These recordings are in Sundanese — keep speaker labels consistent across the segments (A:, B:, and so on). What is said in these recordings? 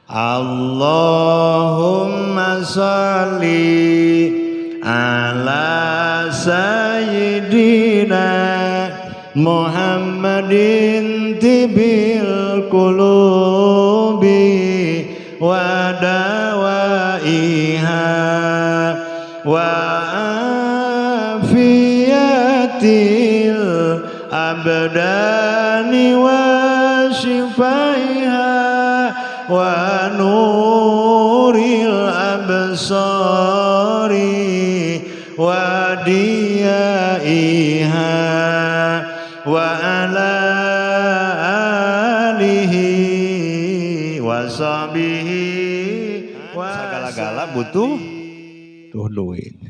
A: Allahumma sholli ala sayyidina Muhammadin tibil qulubi wa dawaiha wa afiyatil abdani wa shifaiha wa nuril absari wa diyaiha wa ala alihi wa sahbihi. Segala-gala butuh tuh duit.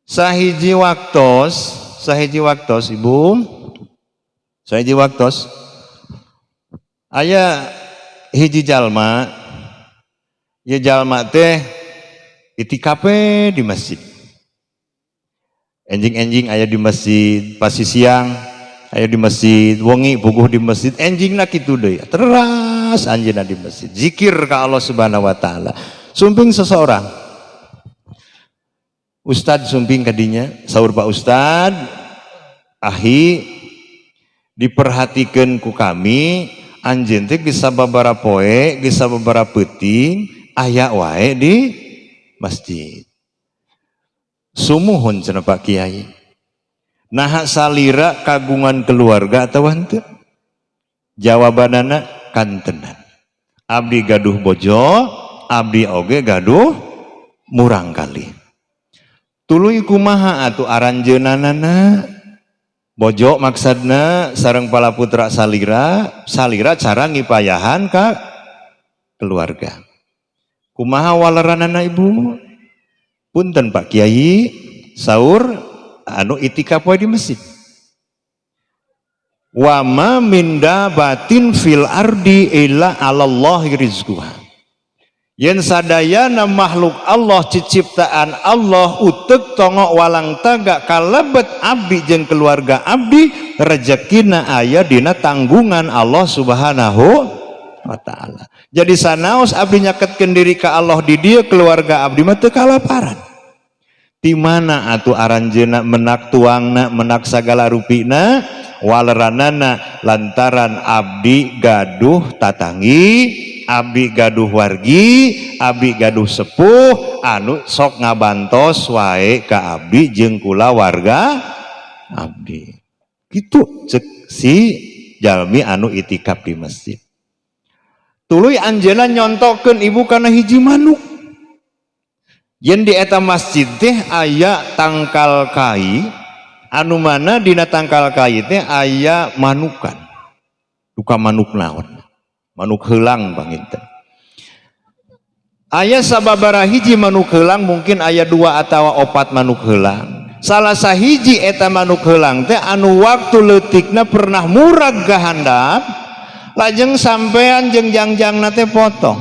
A: Sahiji waktos, sahiji waktos, Ibu, sahiji waktos aya hiji jalma ya, jalma teh itikafe di masjid, enjing-enjing aya di masjid, pasti siang aya di masjid, wengi puguh di masjid, enjingna kitu deui, teras anjeunna di masjid zikir ka Allah Subhanahu wa taala. Sumping seseorang ustad, sumping kadinya. Saur Pak Ustad, "Ahi, diperhatikan ku kami anjeun teh geus sababaraha poe, geus sababaraha peuting aya wae di masjid." "Sumuhun," cenah Pak Kiai. "Naha salira kagungan keluarga atau henteu?" Jawabanana, "Kantenan, abdi gaduh bojo, abdi oge gaduh murang kali." "Tuluy kumaha atuh aranjeunanana?" Bojo maksadna sareng pala putra salira, salira cara ngipayahan ka keluarga kumaha waleranana, Ibu? "Punten, Pak Kiai," saur anu itikaf di masjid, "wa ma min dabatin fil ardi illa 'alallahi rizquha." Yen sadayana makhluk Allah, ciciptaan Allah, utek tongok walang taga kalebet abdi jeung keluarga abdi, rezekina aya dina tanggungan Allah Subhanahu wa taala. Jadi sanaos abdi nyaketkeun diri ka Allah di dieu, keluarga abdi mah teu kalaparan. Di mana atuh aranjeuna menak tuangna, menak sagala rupina?" "Waleranana lantaran abdi gaduh tatanggi, abdi gaduh wargi, abdi gaduh sepuh anu sok ngabantos wae ka abdi jeung kula warga abdi." Gitu cek si jalmi anu itikaf di masjid. Tuluy anjeunna nyontokeun, Ibu, kana hiji manuk. Yen di eta masjid teh aya tangkal kai, anu mana dina tangkal kai teh aya manukan, duka manuk naon, manuk heulang panginten. Aya sababaraha hiji manuk heulang, mungkin aya dua atau opat manuk heulang. Salah sahiji eta manuk heulang teh anu waktu leutikna pernah murag ka handap, lajeng sampean jeung jangjangna teh potong,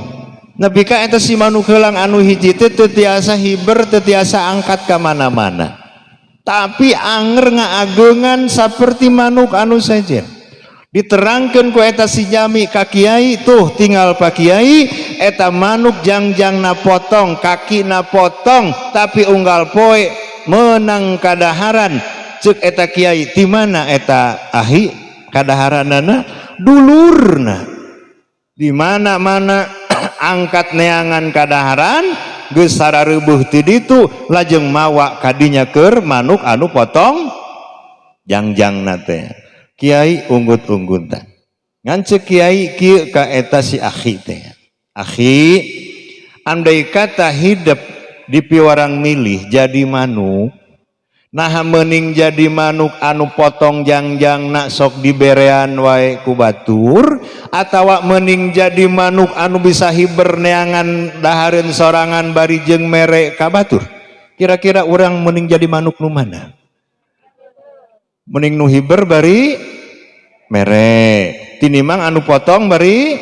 A: nepi ka eta si manuk heulang anu hiji teh teu tiasa hiber, teu tiasa angkat ka mana-mana, tapi anger ngaageungan seperti manuk anu sejen. Diterangkan ku eta si jalmi ka kiai, "Tuh tinggal, Pak Kiai, eta manuk jangjang na potong, kaki na potong, tapi unggal poe menang kadaharan." Cek eta kiai, "Di mana eta, ahi, kadaharanana?" "Dulurna di mana-mana angkat neangan kadaharan, geus sarareubuh ti ditu, lajeng mawa kadinya keur manuk anu potong jangjangna teh." Kiai unggut-unggutan. Ngan cek kiai kieu ka eta si akhi teh, "Akhi, andai kata hidup di piwarang milih jadi manuk, nah mending jadi manuk anu potong jangjang nak sok diberean wae ku batur, atawa mending jadi manuk anu bisa hiber neangan dahareun sorangan bari jeung mere ka batur? Kira-kira urang mending jadi manuk nu mana?" Mending nu hiber bari mere tinimbang anu potong bari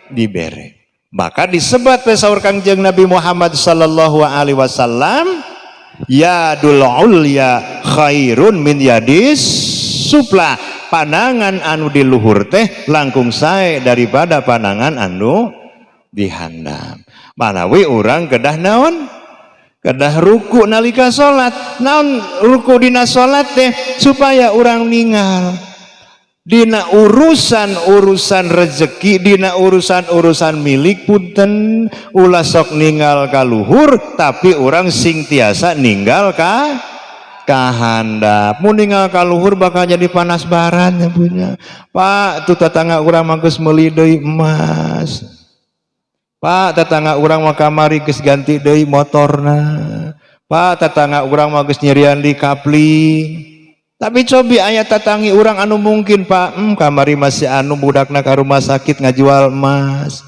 A: dibere. Maka disebat saur Kangjeng Nabi Muhammad sallallahu alaihi wasallam, yadul ulya khairun min yadis sufla. Panangan anu di luhur teh langkung sae daripada panangan anu di handap. Manawi urang kedah naon? Kedah ruku nalika salat. Naon ruku dina salat teh? Supaya urang ningal dina urusan-urusan rezeki, dina urusan-urusan milik. Punten, ulah sok ninggal ka luhur, tapi urang sing tiasa ninggal ka kahandap. Mun ninggal ka luhur bakal jadi panas baran ya punya. Pak, tuh tetangga urang mah geus meuli deui emas. Pak, tetangga urang mah kamari geus ganti deui motorna. Pak, tetangga urang mah geus nyirian di kapling. Tapi cobi aya tatangi urang anu mungkin, Pak, kamari masih anu budakna ka rumah sakit ngajual emas.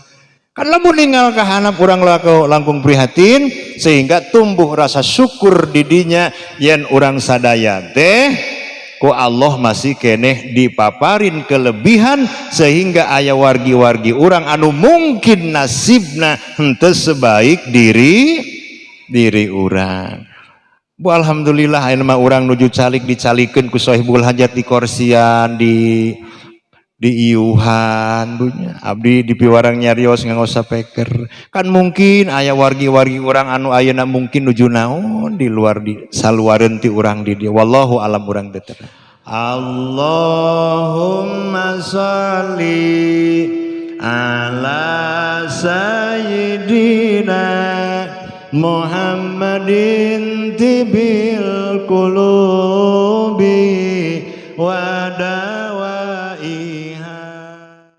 A: Kan lamun ninggal ka handap urang langkung prihatin, sehingga tumbuh rasa syukur didinya yen urang sadaya teh ku Allah masih keneh dipaparin kelebihan, sehingga aya wargi-wargi urang anu mungkin nasibna henteu sebaik diri diri urang. Bu, alhamdulillah ayeuna mah urang nuju calik dicalikeun ku sohibul hajat di korsian, di iuhan bunya. Abdi di piwarang nyarios nganggo sapeker. Kan mungkin aya wargi-wargi urang anu ayeuna mungkin nuju naon di luar, di saluareun ti urang di dieu. Wallahu alam, urang teh. Allahumma sholli ala sayyidina Muhammadin tibil qulubi wa